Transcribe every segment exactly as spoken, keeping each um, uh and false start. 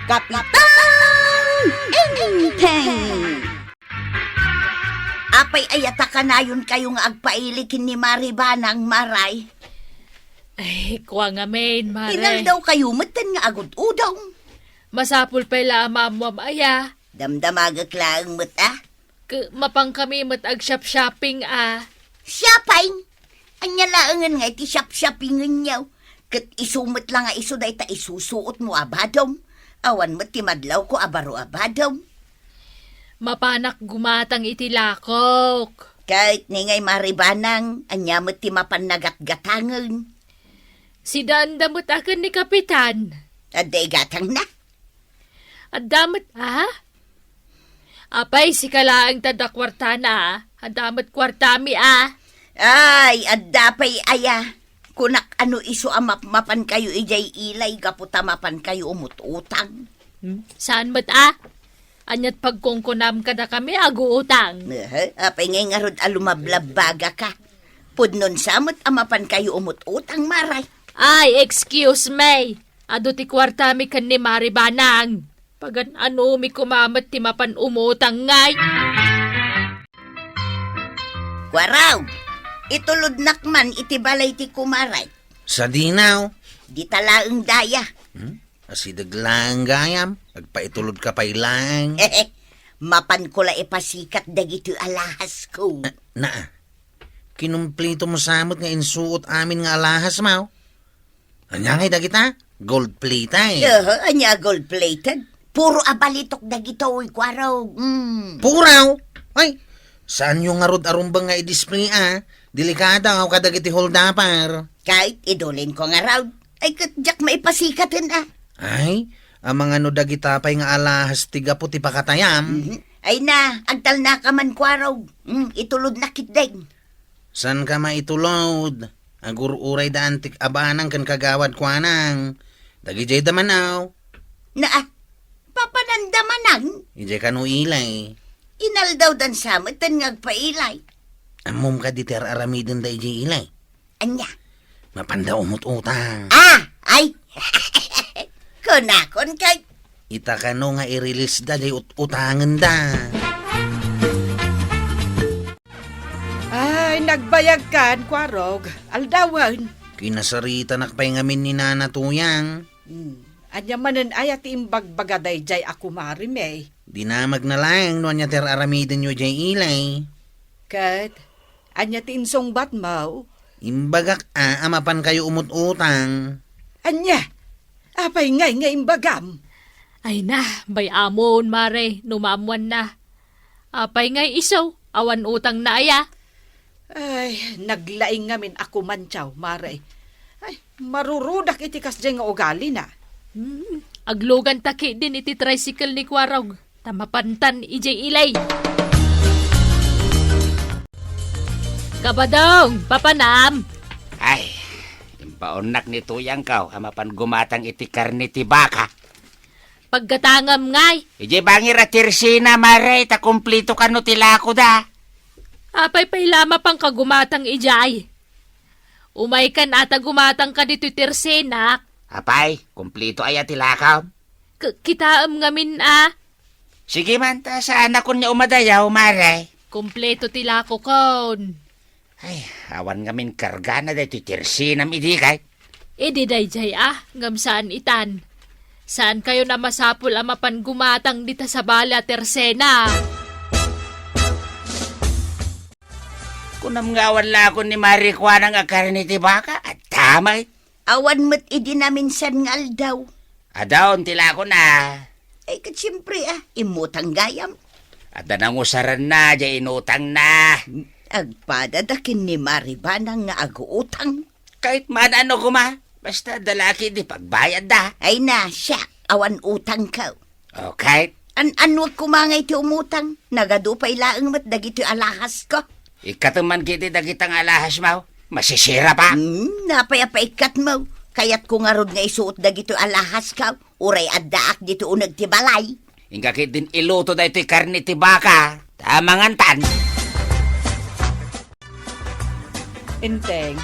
Kapitan Enteng! Apay aya ta kanayonkayo nga agpaili ken ni Mari Banang, Maray? Ay, kua ngamin, Mare. Inaldawkayo metten nga agud-udong. Masapul pay la a maammoam aya. Damdamagek laeng met, a? Ke, mapankami met ag-shop-shopping a. Shopping? Ania laengen nga iti shop-shoppingenyo? Ket isu met la nga isu dayta isusuotmo a badom. Awan met ti madlawko a baro a badom. Mapanak gumatang iti lakok. Ket ni ngay Mari Banang, ania met ti mapan nagatgatangen? Sidaanda met a ken ni Kapitan. Adda igatangna? Adda met, a? Apay, sika laeng ti adda kuartana, a? Adda met kuartami, a? Ay, adda pay aya. Kunak a no isu a mapmapankayo idiay ilay gapu ta mapankayo umut-utang. Hmm? Saan met, a? Aniat pagkunkunam kadakami a guutang? Aha, apay ngay ngarud a lumablabbagaka? Pudnon sa met a mapankayo umut-utang, Maray. Ay, excuse me. Adu ti kuartami ken ni Mari Banang. Pagan-anomi koma met ti mapan umutang ngay. Kuaraw, itulodnak man iti balay ti kumaray. Sadinaw. Dita laeng daya. Hmm? Asideg laeng gayam, agpaitulodka pay laeng. Mapanko la ipasikat dagitoy alahasko. Eh, naa. Kinumplito mo sa met nga insuot amin nga alahas, maw? Ania ngay dagita? Gold plated. Aha, ania gold plated? Puro abalitok dagitoy, kuaraw. Mm. Puraw? Ay, saanyo ngarud a rumbeng nga i-display a? Delikada nga kadagiti holdapper. Kay, idulinko ngarud. Ay, ket diak maipasikaten a. Ay, amangan no dagita pay nga alahas ti gapu ti pakatayam. Mhm. Ay na, agtalnaka man, kuaraw. Mm, itulodnak ketdin. Saanka maitulod? Agur-uray da antik a banang ken kagawad kuanang. Dagidiay da man, aw. Naa, papananda manang? Idiay kano ilay. Inaldawdan sa met nga agpailay. Ammom kadi ti ar-aramiden da idiay ilay? Ania? Mapanda umut-utang. Ah, ay! Kunakon kay. Ita kano nga i-release da, di ut-, utangenda. Ay, nagbayagkan, kuarog. Aldawen. Kinasaritanak pay ngamin ni Nana Tuyang. Hmm. Ania manen aya ti imbagbaga daydiay a kumarem, eh? Dinamagna laeng no ania ti ar-aramidenyo diay ilay. Ket ania ti insungbatmo? Imbagak a, a mapankayo umut-utang. Ania? Apay ngay nga imbagam? Ay na, bay-amon, Mare, no maammoanna. Apay ngay isu, awan utangna aya? Ay, naglaing ngamin a kumantiaw, Mare. Ay, marurudak iti kasdiay nga ugalina. Hmm, agluganta ketdin iti tricycle ni Kuarog, ta mapantan idiay ilay. Kabadong, papanam! Ay, imbaonnak ni Tuyangko a mapan gumatang iti karne ti baka. Paggatangam ngay. Idiay bangir a tirsina, Mare, ta kumplito kano ti lakoda. Apay pay la mapanka gumatang idiay? Umaykan a ta gumatangka ditoy tirsinak. Apay, kumplito aya ti lakom? K-, kitaem ngamin a. Sige man, ta saanakon nga umadayaw, Mare. Kumplito ti lakokon. Ay, awan ngamin kargana daytoy tirsinam idi kay. Idi daydiay a, ngem saan itan. Saankayon a masapul a mapan gumatang dita sabali a tirsina. Kunam nga awan lakon ni Mare Kuanang a karne ti baka, adda met. Awan met idi naminsan nga aldaw. Adaon ti lakona. Ay, ket siempre, a, immutang gayam. Adda nangusaranna, diay inutangna. Agpada da ken ni Mare Banang nga aguutang. Kayat man no koma, basta adda la ketdi pagbayadda. Ay na, siak, awan utangko. Okay. An-, annuek koma ngay ti umutang? Nagadu pay laeng met dagitoy alahasko. Ikkatem man ketdi dagita nga alahasmo. Masisira pa. Hmm, napay a paikkatmo? Kayatko ngarud nga isuot dagitoy alahasko. Uray addaak ditoy uneg ti balay. Inka ketdin iluto daytoy karne ti baka. Ta mangantan. Enteng,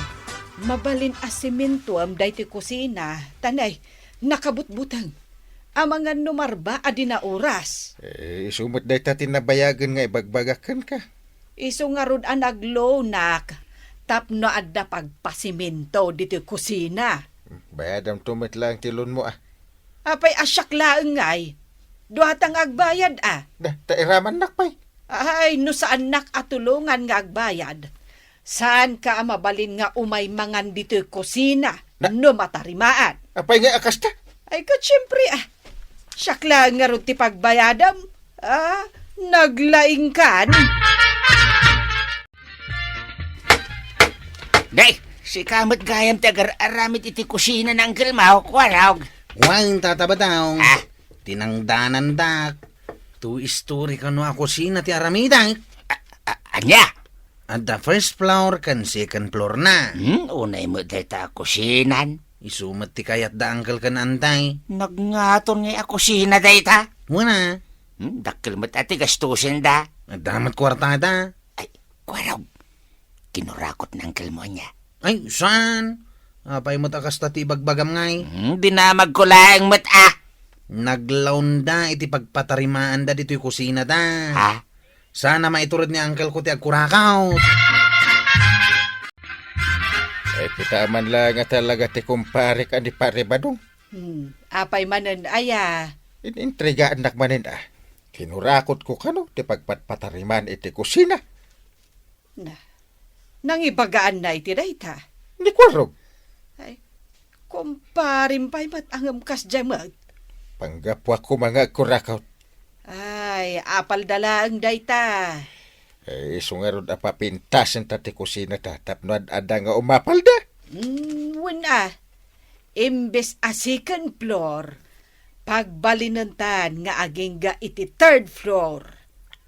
mabalin a simentoem daytoy kusina, ta nay, nakabutbuteng. Amangan no marba a di nauras. Eh, isu met dayta ti nabayagen nga ibagbagak kenka. Isu ngarud a nagloanak tapno adda pagpasimento ditoy kusina. Bayadamto met laeng ti loanmo, ah. Apay a siak laeng ngay? Duata nga agbayad, ah. Da, ta iramannak pay. Ay, no saannak a tulongan nga agbayad, saanka a mabalin nga umay mangan ditoy kusina Na- no matarimaan. Apay nga a kasta? Ay, ket siempre, ah. Siak laeng ngarud ti pagbayadam. Ah, naglaingkan. Day, sika met gayam ti agar-aramid iti kusina ni Uncle Mao, Kuarog. Wen, Tata Badong. Ah. Tinangdanandak. Two-story kano a kusina ti aramidek. A-, a-, ania? Adda first floor ken second floor na. Hmm, unay met dayta a kusinan. Isu met ti kayatda, Uncle, ken Antay. Nagngaton ngay a kusina dayta? Wen a. Hmm, dakkel met a ti gastusenda. Adda met kuartada. Ay, Kuarog. Kinurakot ni Uncle Mao ania? Ay, saan? Apay met a kasta ti ibagbagam ngay? Hmm, dinamagko laeng met, ah. Naglaonda iti pagpatarimaanda ditoy kusinada. Ha? Saan a maitured ni uncle ko ti agkurakot? Ay, kita man laeng a talaga ti kumparek a ni Pare Badong. Hmm, apay manen aya? In-, intrigaannak manen, ah. Kinurakot ko kano ti pagpatpatariman iti kusina. Na, nangibagaanna iti dayta? Ni Kuarog. Ay, kumparim pay met a ngem kasdiay met. Panggapuak koma nga agkurakot. Ay, apalda laeng dayta. Eh, isu ngarud a papintasenta ti kusinata tapno ad-adda nga umapalda. Mm, wen a. Imbes a second floor, pagbalinentan nga agingga iti third floor.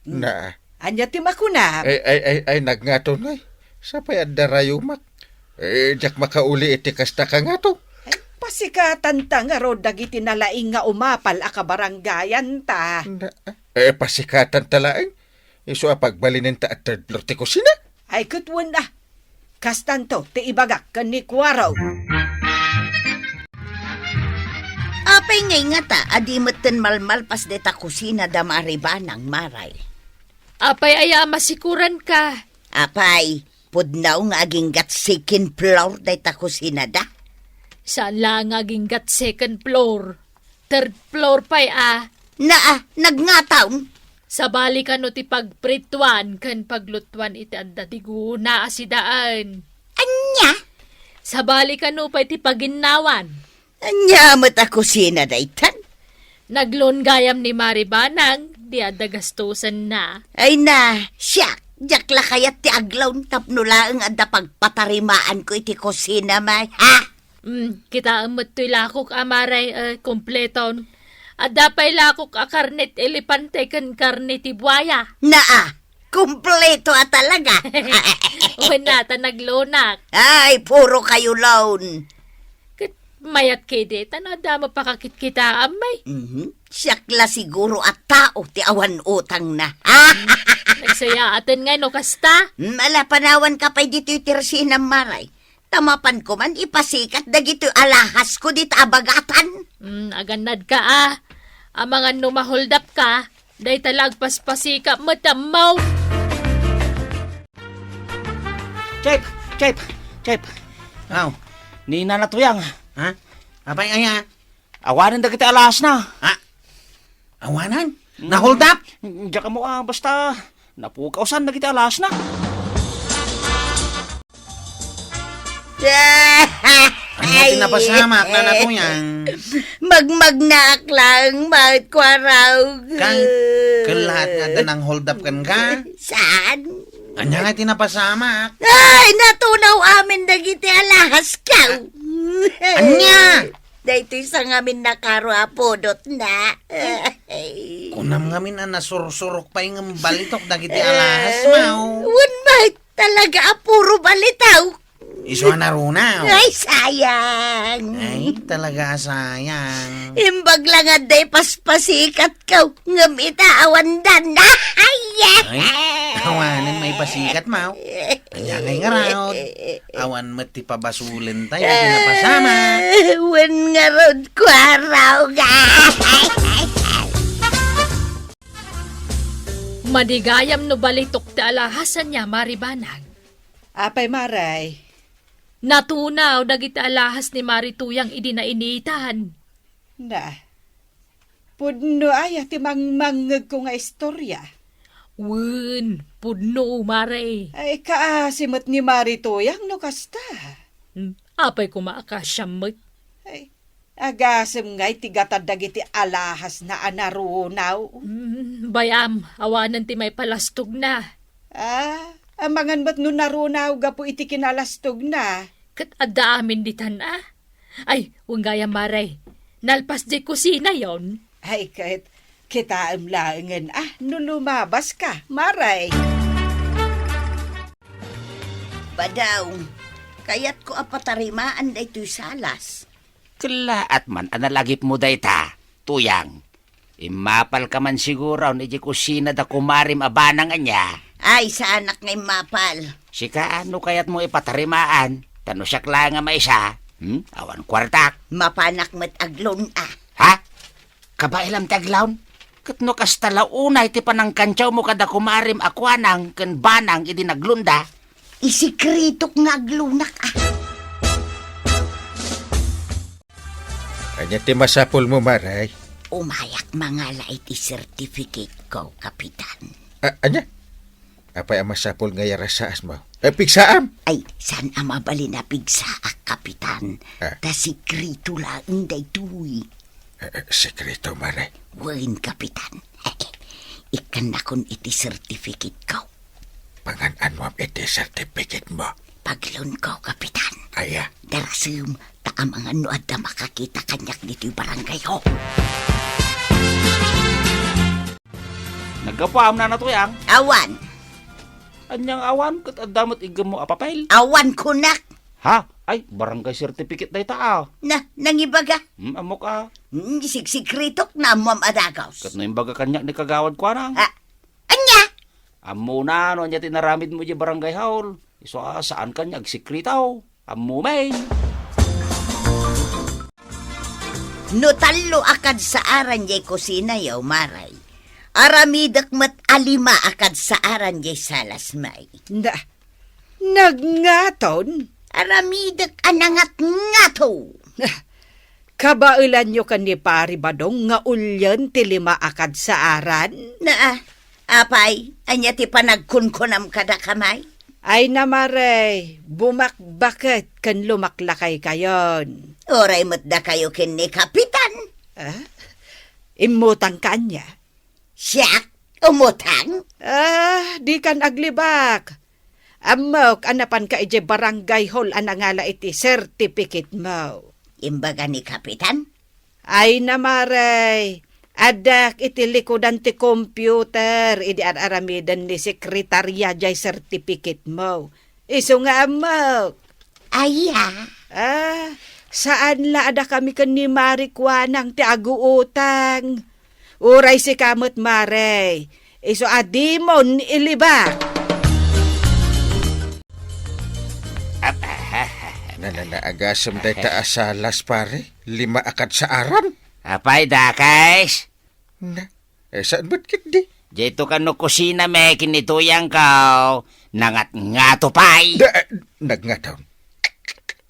Hmm. Na. Ania ti makunam? Ay, ay, ay, ay, nagngaton, ay. Sapay adda rayumak. Eh, diak makauli iti kasta kangato. Ay, pasikatanta ngarud dagiti nalaing nga umapal a kabarangayanta. Na, eh, pasikatanta laeng. Isu a pagbalinenta a third floor ti kusina? Ay, ket wen a. Kastanto ti ibagak ken ni Kuarog. Apay ngay ngata a di metten malmalpas dayta kusina da Maribanang, Maray? Apay aya a masikuranka? Apay, pudno nga aginggat second floor dayta kusinada? Saan la nga aginggat second floor. Third floor pay a. Naa, nagngataon. Sabali kano ti pagprituan ken paglutuan iti adda ti guna a sidaen. Ania? Sabali kano pay ti paginnawan. Ania met a kusina daytan? Nagloan gayam ni Maribanang, di adda gastusenna. Ay na, siak, diak la kayat ti agloan tapno laeng adda pagpatarimaanko iti kusina, may, ha? Mm, kitaem met toy lakok a Maray, eh, kompleton. Adda pay lakok a karne ti elepante ken karne ti buaya. Naa, kompleto a talaga. Wen a ta nagloanak. Ay, puro kayo loan. Ket mayat ketdi, ta no adda met pakakitkitaam, may. Mhm. Siak la siguro a tao ti awan utangna. Nagsayaaten ngay no kasta? Mm, ala, panawanka pay ditoy ti resinam, Maray. Ta mapanko man ipasikat dagitoy alahasko dita a bagatan. Mm, agannadka a. Amangan no mahuldapka, dayta la agpaspasikap met ammo. Chef! Chef! Chef! Aw. Ni Nana Tuyang. Ha? Apay aya? Awanen dagiti alahasna. Ha? Awanen? Mm. Nahuldap? Diak ammo, ah, basta napukawsan dagiti alahasna. Ania ti napasamak, Nana Tuyang? Magmagnaak laeng met, Kuarog. Kan, ket laeng nga adda nanghuldap kenka? Saan? Ania nga ti napasamak? Ay, natunaw amin dagiti alahasko. Ania? Daytoy sangamin a karo a pudotna. Kunam ngamin a nasursurok pay ngem balitok dagiti alahas, Maw. Wen met, talaga a puro balitok. Isu a narunaw. Ay, sayang. Ay, talaga a sayang. Imbag la nga adda ipaspasikat Kaw, ngem ita awandan. Ay! Ay, awanen maipasikat, Maw. Ania ngay ngarud? Awan met ti pabasulentayo, di napasamak. Wen ngarud, Kuarog. Madi gayam no balitok ti alahas ania, Mari Banang. Apay, Maray? Natunaw dagiti alahas ni Mari Tuyang idi nainitan. Na, pudno aya ti mangmangngegko nga istorya? Wen, pudno, Mare. Ay, kaasi met ni Mari Tuyang no kasta. Hmm, apay koma a kasiam met? Ay, agasem ngay ti gatad dagiti alahasna a narunaw. Hmm, bay-am, awanen ti maipalastogna. Ah, amangan met no narunaw gapu iti kinalastogna. Ket adda amin ditan, a? Ay, wen gayam, Mare. Nalpas diay kusinayon. Ay, ket, kitaem laengen, a, no lumabaska, Mare. Badaw, kayatko a patarimaan daytoy salas. Kellaat man a nalagipmo dayta, Tuyang. Immapalka man siguro idiay kusina da kumarim a Banang ania? Ay, saanak nga immapal. Sika, no kayatmo ipatarimaan, ta no siak laeng a maysa, hmm? Awan kuartak. Mapanak met agloan, a. Ha? Kabaelam ti agloan? Ket no kasta la unay ti panangkantiawmo kada kumarim a kuanang ken Banang idi nagloanda? Isikritok nga agloanak, a. Ania ti masapulmo, Mare? Umayak mangala iti sertifiketko, Kapitan. A-, ania? Apay a masapul nga iyarasaasmo? Eh, pigsaam! Ay, saan a mabalin a pigsaak, Kapitan? Ah. Ta sikreto laeng daytoy. Eh, eh, sikreto, Mare? Wen, Kapitan. Ikkannakon iti sertifiketko. Pangan-anoam iti sertifiketmo? Pagloanko, Kapitan. Aya? Darasem, ta amangan no adda makakita kaniak ditoy barangay hall. Naggapuam, Nana Tuyang? Awan. Ania nga awan, ket adda met iggemmo a papel? Awan kunak. Ha? Ay, barangay certificate dayta, a. Na, nangibaga? Hmm, ammok, a. Hmm, siksikretok, ammoam a dagus. Ket no imbaga kaniak ni Kagawad kuana? Ha? Ania? Ammona no ania ti inaramidmo idiay barangay hall. Isu a, saan kaniak agsikreto. Ammo manen. No tallo a kadsaaran diay kusinayo, Mare, aramidek met a lima a kadsaaran diay salas, Mare. Na, nagngaton? Aramidek a nangatngato. Kabaelanyo ken ni Pari Badong nga ulien ti lima a kadsaaran? Na, a, apay, ania ti panagkunkunam kadakami? Ay na, Mare, bumakbaket ken lumaklakaykayon. Uray met dakayo ken ni Kapitan. Ah? Immutangka ania? Siak? Umutang? Ah, dikan aglibak. Ammok a napanka idiay barangay hall a nangala iti sertifiketmo. Imbaga ni Kapitan? Ay na, Mare, addak iti likudan ti computer idi ar-aramiden ni sekretaria diay sertifiketmo. Isu nga ammok. Aya? Ah, saan la a dakami ken ni Mari kuanang ti aguutang. Uray sika met, Mare, isu a dimon ilibak. Na, na, na, agasem dayta a salas, pare. Lima a kadsaaran. Apay, dakes? Na, eh, saan met ketdi? Dayto kano kusina met ken ni Tuyangko, nangatngato pay. Da, eh, nagngaton.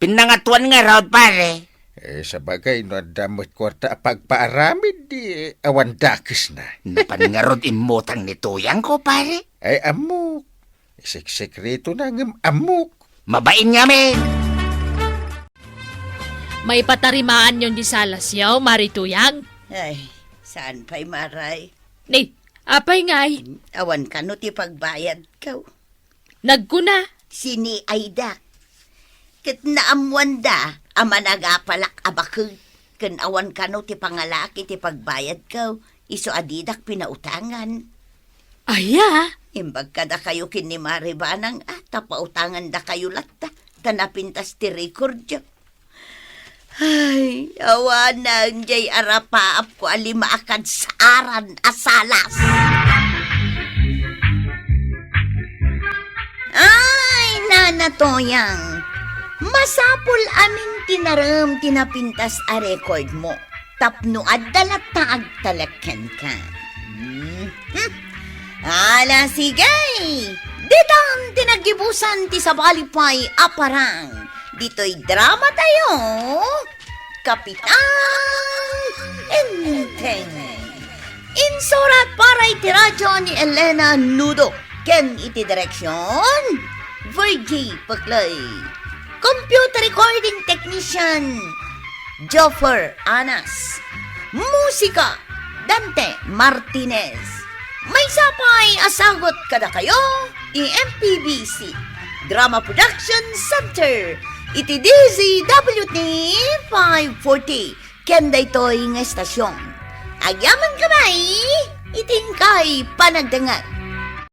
Pinnangatoan ngarud, pare. Eh, sabagay, no adda met kuarta a pagpaaramid, di, eh, awan dakesna. Napan ngarud immutang ni Tuyangko, pare? Ay, ammok. Isiksikretona ngem ammok. Mabain ngamin. Maipatarimaanyon di salasyo, Mari Tuyang? Ay, saan pay, Maray? Ni, apay ngay? Awan kano ti pagbayadko. Nagkuna? Siniayda. Ket naammoanda a managapalak a baket, ken awan kano ti pangalaki ti pagbayadko, isu a didak pinautangan. Aya? Imbag kadakayo ken ni Mari Banang a ta pautangandakayo latta, ta napintas ti rekordyo. Ay, awanen jay arapaapko a lima a kadsaaran a salas. Ay, Nana Toyang, masapul amin ti narem ti napintas a record mo. Tapno adda latta agtalek kenka. Hmm. Hmm. Ala, sige! Ditan ti naggibusan ti sabali pay a parang. Ditoy drama tayo, Kapitan Enteng. Insurat para iti radyo ni Elena Nudo ken iti direksyon, Virgie Peclay. Computer recording technician, Joffer Anas. Musika, Dante Martinez. Maysa pay a sagut kadakayo, ti M P B C Drama Production Center, iti D Z W T five forty. Ken daytoy nga estasyon, agyamankami iti inkay panagdengngeg.